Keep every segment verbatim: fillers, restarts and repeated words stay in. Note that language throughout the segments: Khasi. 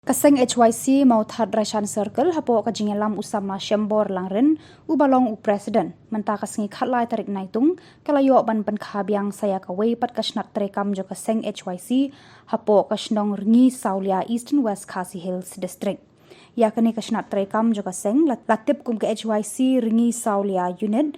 Ka seng H Y C Mawthadraishan Circle hapoh ka jingïalam u Samla Shembor Langrin uba long u President, mynta ka sngi khatlai tarik Naitung ka la ïoh ban pynkha biang sa ïa kawei pat ka shnat treikam jong ka seng H Y C hapoh ka shnong Rngi Sawlia, Eastern West Khasi Hills District. Ïa kane ka shnat treikam jong ka seng la, la tip kum ka H Y C Rngi Sawlia Unit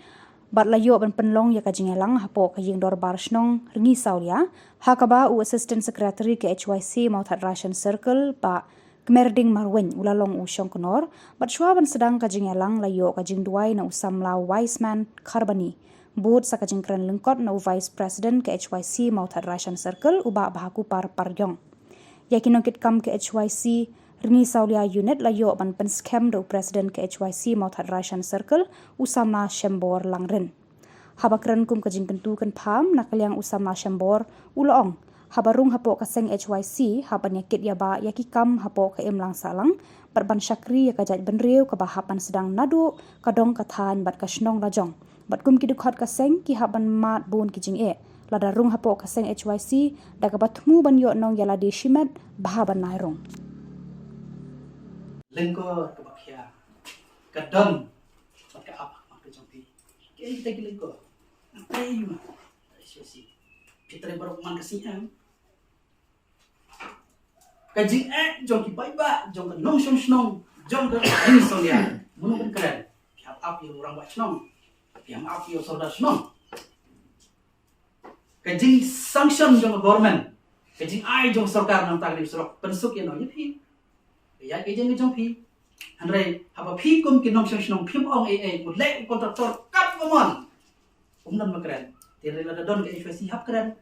bad la ïoh ban pynlong ïa ka jingïalang hapoh ka ïing dorbar shnong Rngi Sawlia, ha kaba u Assistant Secretary ka H Y C Mawthadraishan Circle, Bah Kmerding Marwein, u la long u shongknor, bad shuwa ban sdang ka jingïalang la ïoh ka jingduwai na u Samla Wiseman Kharbani, bud sa ka jingkren lyngkot na u Vice President ka H Y C Mawthadraishan Circle, u Bah Bhakupar Parjong. Ïa ki nongkitkam ka H Y C Rngi Sawlia Unit la ïoh ban pynskhem da u President ka H Y C Mawthadraishan Circle, u Samla Shembor Langrin. Haba kren kum ka jingkyntu kynpham na ka liang u Samla Shembor, u la ong, haba rung hapoh ka seng H Y C, hap ban ïakit ïabah ïa ki kam hapoh ka imlang sahlang, bad ban shakri ïa ka jaitbynriew kaba hap ban sdang naduh ka dong ka thaiñ bad ka shnong lajong. Bad kum ki dkhot ka seng ki hap ban mad bun ki jingeh, lada rung hapoh ka seng H Y C, da kaba thmu ban ïoh nong ïa lade shimet bha ban nai rung. Lyngkor kaba khia ka don bad ka ap ka jong phi. Ki ei kita ki lyngkor? Nga trei ma H Y C. Phi trei baroh man ka sngi em? Ka jingeh jong ki paidbah, jong ka nongshong shnong, jong ka Rngi Sawlia, mano ban kren? Phi hap ap ïa u rangbah shnong, phi hap ap ïa u sordar shnong. Ka jingsanction jong ka government, ka jingai jong sorkar na ka bynta ka surok, pynsuk ïa no? Ïa phi. Ïa ka jing jong phi. Hynrei haba phi kum ki nongshong shnong phim ong ei ei, u leh u kontraktor katba mon, um don ba kren. Te hynrei lada don ka H Y C hap kren.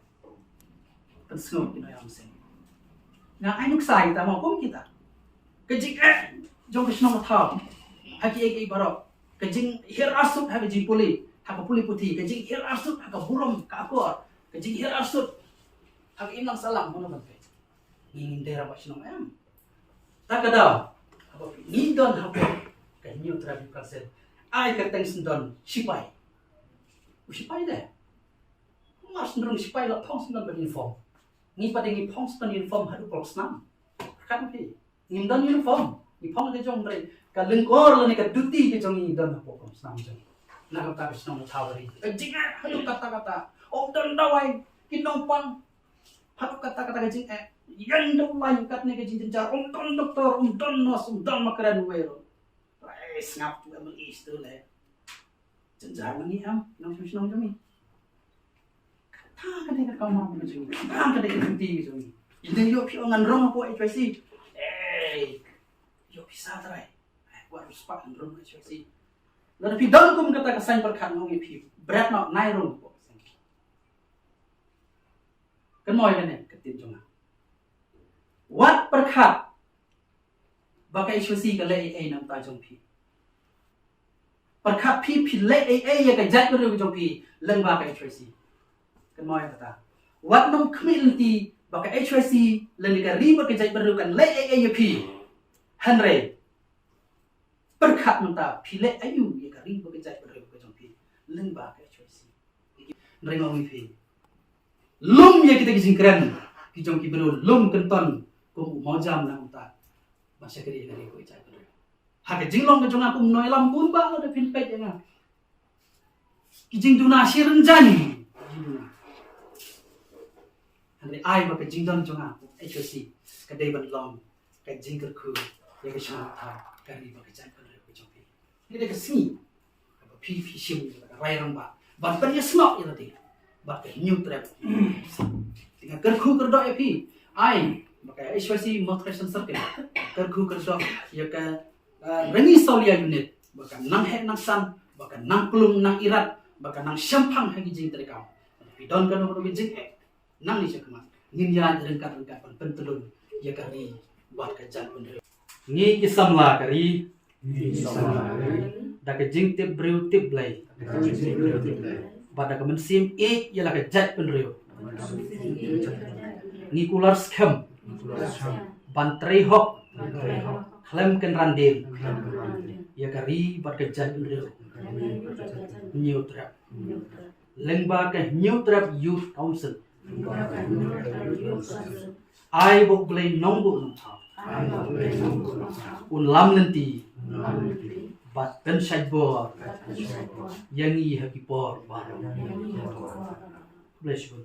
Pynsngew ki nongïalam seng. Nga ai nuksa ïa kita mo kum kita. Ka jingeh jong ka shnong ka thaw ha ki ei ei baroh. Ka jinghiar arsut ha ka jingpule, ha ka pule puthi, ka jinghiar arsut ha ka burom ka akor, ka jinghiar arsut ha ka imlang sahlang, mano ban peit? Ngi ngim dei rangbah shnong em? Ta ka daw haba ngi don hapoh ka Hynñiewtrep Youth Council, ai kyrteng syndon shipai. U shipai de, mar syndon shipai la phong syndon bad uniform. Ngi pat de ngi phong syndon uniform haduh ka pylsnam. Pyrkhat phi, ngim don uniform, ngi phong ka jong, hynrei ka lyngkor lane ka duty ka jong ngi don hapoh ka pylsnam jong ngi. Na ka bynta ka shnong ka thaw ka ri. Ka jingeh haduh katta katta. Ym don dawai, ki nongpang. Haduh katta katta ka jingeh. Ïeng dawai katne ka jingjynjar. Ym don doktor, ym don nurse, ym don ma kren wei ruh. Ai, sngap tu M L A tu le. Jynjar ma ngi em, nongshong shnong jong ngi. Kata ka dei ka kamram ka jong ngi. Kata ka dei ka duty ka jong ngi. Ïa ngi ïoh phi ong ngan rung hapoh H Y C. Ei, ïoh phi sa trai. Ai, kwah respect ngan rung H Y C. Lada phi don kum kata ka saiñ pyrkhat, nga ong ïa phi, bret noh, nai rung hapoh ka saiñ. Kynmaw ïa kane ka ktien jong nga. Wat pyrkhat ba ka H Y C ka leh ei ei na ka bynta jong phi. Pyrkhat phi, phi leh ei ei ïa ka jaitbynriew ka jong phi lyngba ka H Y C. Kynmaw ïa kata. Wat nym khmih lynti ba ka H Y C lane ka ri bad ka jaitbynriew kan leh ei ei ïa phi. Hynrei pyrkhat mynta, phi leh aïu ïa ka ri bad ka jaitbynriew ka jong phi lyngba ka H Y C. Hynrei nga ong ïa phi, lum ïa kita ki jingkren ki jong ki briew, lum kynton kum u mawjam na ka bynta ban shakri ïa ka ri bad ka jaitbynriew. Ha ka jinglong ka jong nga kum u nongïalam bun bah, lada phin peit ïa nga, ki jingduna shi rynjang ki jingduna. Hynrei ai ba ka jingdon jong nga kum H Y C ka dei ban long ka jingkyrkhu ïa ka shnong ka thaw, ka ri bad ka jaitbynriew ka jong phi. Ngi dei ka sngi kaba phi, phi shim ïa ka rai rangbah ban pynïasnoh ïa lade bad ka Hynñiewtrep. Te nga kyrkhu kyrdoh ïa phi, ai ba ka H Y C Mawthadraishan Circle kyrkhu kyrdoh ïa ka, eh, Rngi Sawlia Unit ba kan nang heh nang san, ba kan nang plung nang irat, ba kan nang shemphang ha ki jingtreikam. Phi don kano kano ka jingeh, nang ïa sha khmat, ngin ïaid ryngkat ryngkat ban pyntyllun ïa ka ri bad ka jaitbynriew. Ngi ki samla ka ri, ngi ki samla ka ri, da ka jingtip briew tip Blei, da ka jingtip briew tip Blei, bad da ka mynsiem ïeit ïa la ka jaitbynriew, ngi kular skhem, ngi kular skhem ban trei hok, ban trei hok khlem kynran dien, khlem kynran dien ïa ka ri bad ka jaitbynriew. Hynñiewtrep. Lyngba ka Hynñiewtrep Youth Council. Ai ba U Blei nongbuh nongthaw. Un lam lynti bad pynshait bor ïa ngi ha ki por baroh. Khublei shibun.